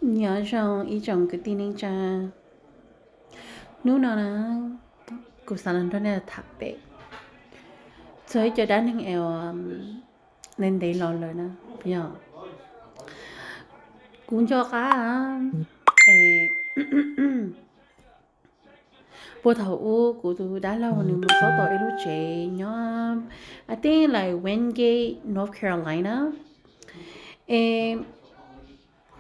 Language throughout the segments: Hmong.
Nyob zoo ib tsoom kwv tij neej tsa, hnub no na kuv xav los nrog nej tham pem txog ib co dab neeg es ntev ntev los lawm na. Yog kuv nco qab es puag thaum ub kuv tus dab laug nws mus xauj tau ib lub tsev nyob, I think like Wingate, North Carolina. Es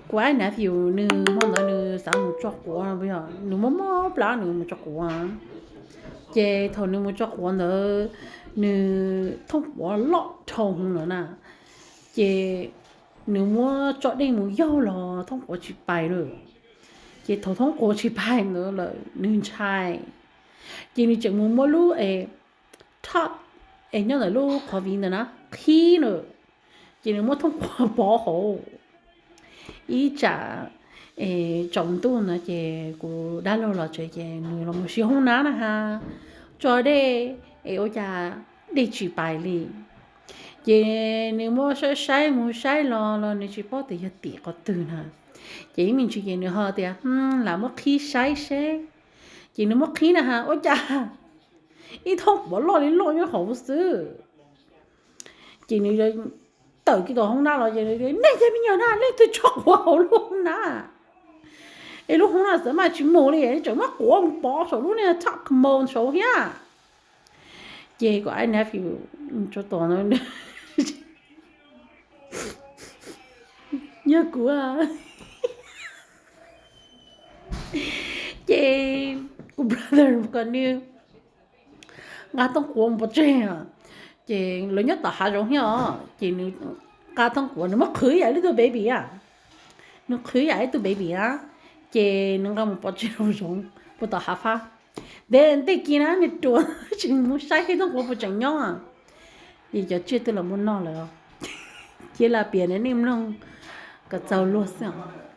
kuv ib nephew nws hmo ntawd nws xav mus tso quav, yog nws mob mob plab nws mus tso quav. Ces thaum nws mus tso quav ntawd, nws thooj quav loj dhau hwv lawm na. Ces nws muab tso dej mus yaug los thooj quav tsis pais lawm. Ces thaum thooj quav tsis pais ntawd lawm nws ntshai, ces nws tseem mus muab lub es top es nyob ntawm lub qhov viv ntawd na qhib lawm. Ces nws muab thooj quav pov hauv. Ib tsam tsaus ntuj ntawd ces kuv dab laug los tsev ces nws los mus siv hoob nab na ha, tso dej es ua cas dej tsis pais li. Ces nws muab saib saib mus saib los los nws tsis paub tias yog tim qhov twg na. Ces ib me ntsis ces nws ho tias lam muab qhib saib seb. Ces nws muab qhib na ha ua cas ib thooj quav loj li loj nyob hauv xwb. Ces nws tawm kiag tom hoob nab los ces, nej cov me nyuam na, leej twg tso quav hauv lub hoob nab? Es lub hoob nab xav mas tsis mus li, tseem muab quav mus pov saum lub niag top commode saud thiab. Ces kuv ib nephew tso tom no, yog kuv. Ces kuv brother kom nws nqa thooj quav mus pov tseg. Ces lawv nyob tom hav zoov thiab os, ces nws nqa thooj quav, nws muab qhwv yam ib tug baby a, nws qhwv yam ib tug baby a, ces nws nqa mus pov tseg rau zoov puag tom hav fab. Ntev ntev kis na nws ruam tsis mus saib thiab thooj quav puas tseem nyob. Ces cov tsiaj twb los muab noj lawm. Cia li piav rau nej mloog kom txaus luag xwb os.